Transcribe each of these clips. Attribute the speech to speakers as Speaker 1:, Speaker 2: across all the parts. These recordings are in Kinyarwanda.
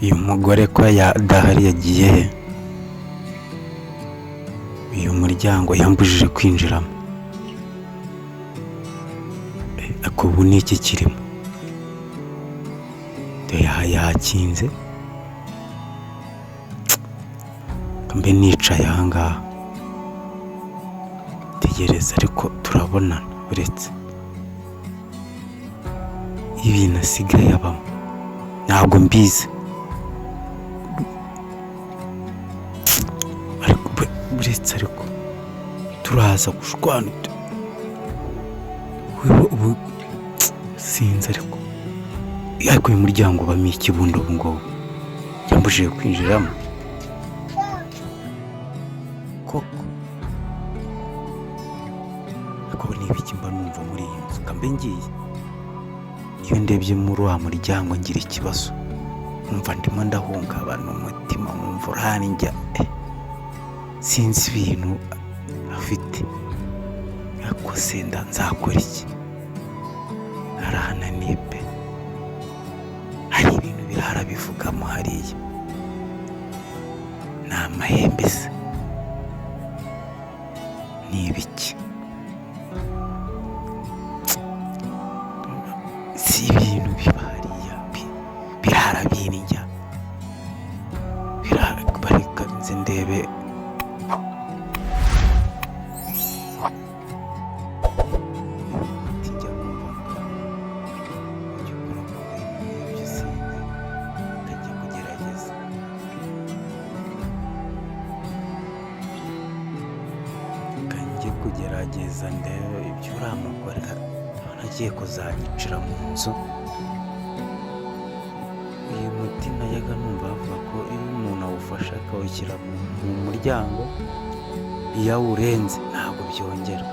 Speaker 1: Uyu mugore ko adahari yagiye he? Uyu muryango yambujije kwinjiramo. Ariko ubu ni iki kirimo? Dore yakinze, mbe nicaye aha ngaha tegereza, ariko turabonana. Uretse ibintu asigaye abamo ntabwo mbizi, ariko uretse ariko turaza gushwana ubu sinzi, ariko uyu muryango ubamo ikibundo ubu ngubu yambujije kwinjiramo koko. Ariko ni ibiki mba numva muri iyi nzu? Kambe ngiye, iyo ndebye muri wa muryango ngira ikibazo, nkumva ndimo ndahungabana umutima, nkumva urandya. Sinzi ibintu afite, ariko senda nzakora iki? Arahananiye pe, hari ibintu birara bivugamo hariya, ni amahembe se, ni ibiki? Si ibintu biba hariya birara birya, bareka nze ndebe. Njya numva ujya ukora ku bintu nk'ibyo, sinzi, ndajya kugerageza. Reka njye kugerageza ndebe ibyo uriya mugore ndabona agiye kuzanyicira mu nzu. Uyu muti najyaga numva bavuga ko iyo umuntu awufashe akawushyira mu muryango, iyo awurenze ntabwo byongera.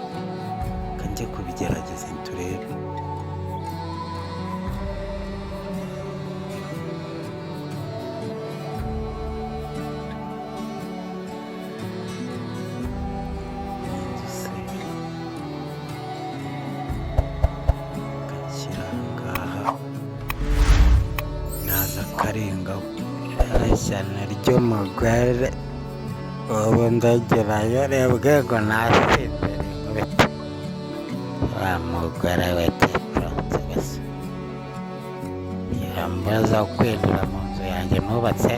Speaker 1: Reka njye kubigerageza turebe. Iyi nzu se, reka nshyire aha ngaha naza akarengaho.
Speaker 2: Ishyano ry'umugore, ubu ndagerayo rebwe ngo nasinzire nkubite wa mugore we cyitonze gusa yambuza kwinjira mu nzu yanjye nubatse.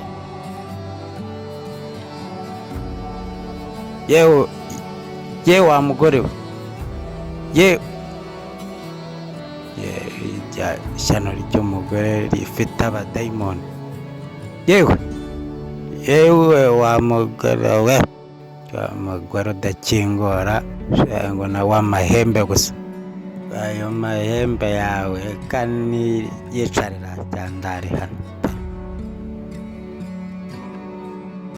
Speaker 1: Yewe ye wa mugore we, ye irya shyano ry'umugore rifite abadayimoni, yewe yewe wa mugore we, wa mugore udakingura ngo na w'amahembe gusa, ayo mahembe yawe kandi yicarira cyandari hano.